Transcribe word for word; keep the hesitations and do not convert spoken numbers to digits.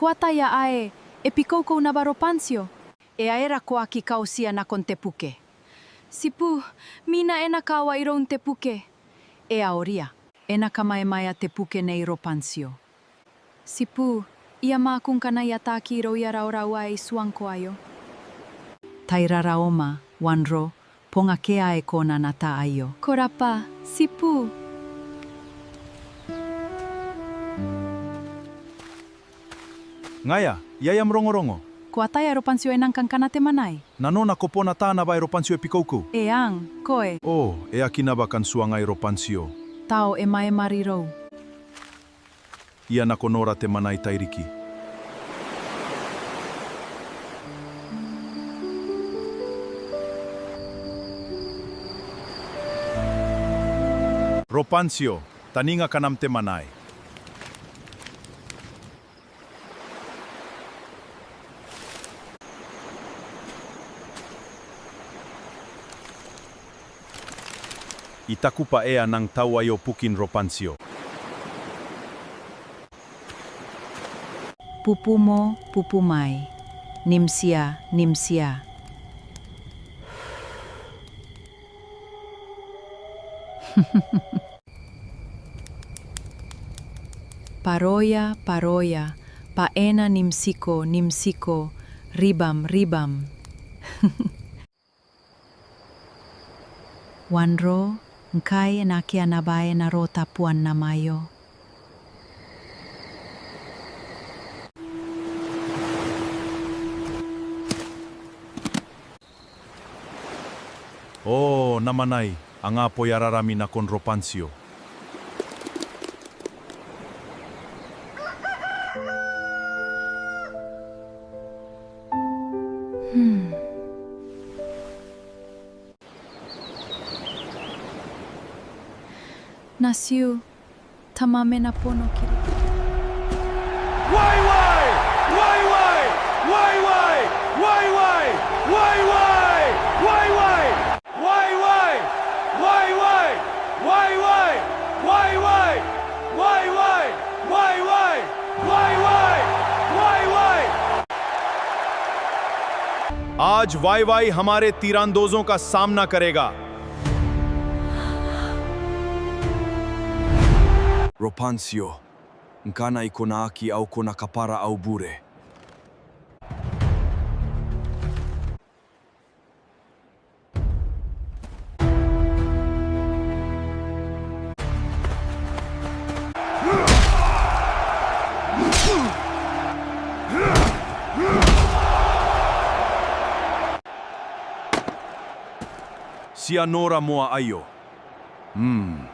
Ko ataia ae e bikoukou naba Ropansio? E aera ko aki kaotia nakon te buke? Tibu, mina e na kawa iroun te buke. E aoria. E na kamaemaea te buke Nei Ropansio. Tibu, ia mwaku ngkana I ataaki irouia raorau ae I tuangko aio. Tai raraoma, Wanro, bongakea ae ko na nata aio. Ko rabwa, Tibu. Ngaia, iai am rongorongo. Ko ataia ae Ropansio e nang kan kana temanai? Nanona ko bon ataa naba ae Ropansio e bikoukou? Eng, ko e. O, e aki naba kan tuangai Ropansio. Tao e maema rirou. Ia nako nora temanai tairiki. Ropansio, taninga kanam temanai. I taku bwa e a nang tau aio bukin Ropansio. Bubumo, bubumai. Nimtia, nimtia. Baroia, baroia, bwa e na nimtiko, nimtiko, ribam, ribam. Wanro, ngkai e na akea naba ae na rota buan am aio. O, namanai, anga boi ararami nakon Ropansio. Hmm. Natiu, tamam e na bon okiri. Waiwai! Waiwai! आज वाईवाई हमारे तीरंदाजों का सामना करेगा। Ropansio, ngkana I kona aki ao ko na kabwara au bure. Tia nora moa aio. Mm.